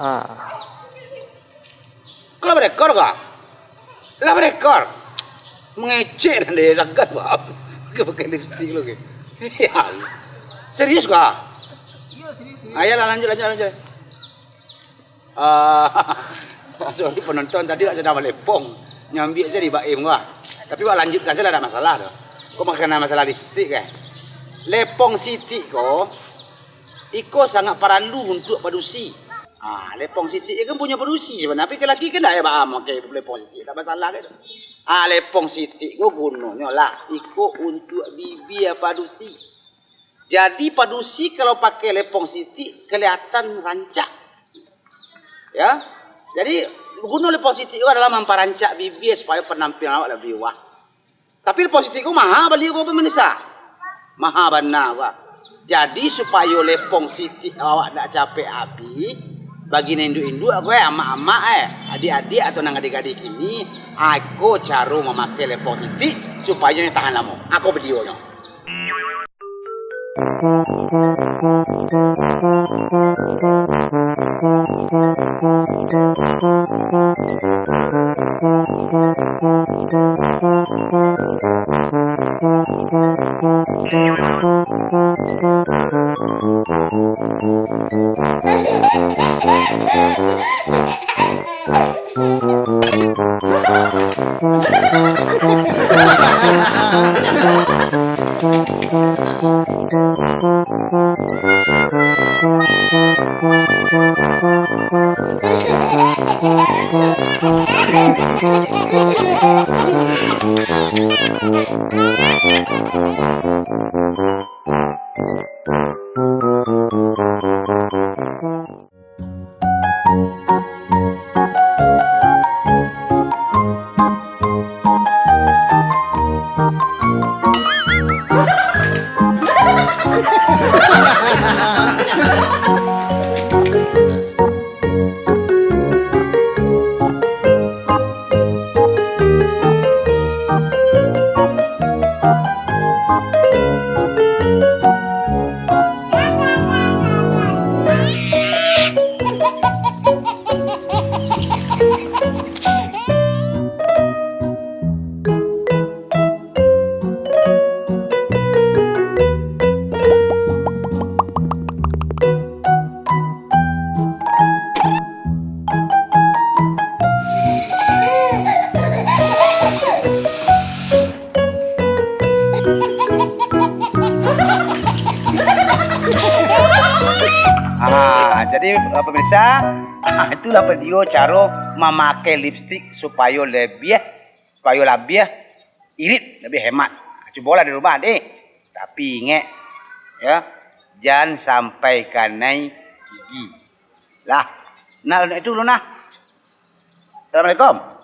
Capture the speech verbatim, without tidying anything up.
Ah. Kau lah berekor kau? Lah berekor. Mengecek dan dia sagat, Bang. Kau pakai lipstick lu, ke? Ya. Serius kau? Iya, serius, serius. Ayolah, lanjut, lanjut, lanjut. Ah, sorry, penonton tadi lah sadang balepong. Nyambiak saja di Baim kau. Tapi, wak lanjutkan saja, tak masalah tu. Kau makan masalah lipstick, eh? Lepong sitik ko, iko sangat paralu untuak padusi. Ah, lepong sitik kan punyo padusi sabananyo, tapi laki kan ndak payah ba-, makai lepong sitik, ndak masalah kan. Ah, lepong sitik ko gunonyo lah, iko untuak bibia padusi. Jadi padusi kalau pakai lepong sitik, kelihatan rancak. Ya. Jadi, guno lepong sitik ko adalah mamparancak bibia supayo penampilan awak labiah wah. Tapi lepong sitik ko maha bali ko, pemirsa. Maha bana, wah. Jadi, supayo lepong sitik awak dak capek abih, bagi nan induak-induak ko, eh, amak-amak, eh, adiak-adiak atau nan gadih-gadih kini, iko caro mamakai lepong sitik supayo nyo tahan lamo. Ako videonyo. Ah, jadi, eh, pemirsa, ah, itulah video caro mamakai lipstik supayo labiah, supayo labiah irit, labiah hemat. Cubolah di rumah, deh. Tapi ingek, ya, jan sampai kanai gigi. Lah, nah, itu dulu nah. Assalamualaikum.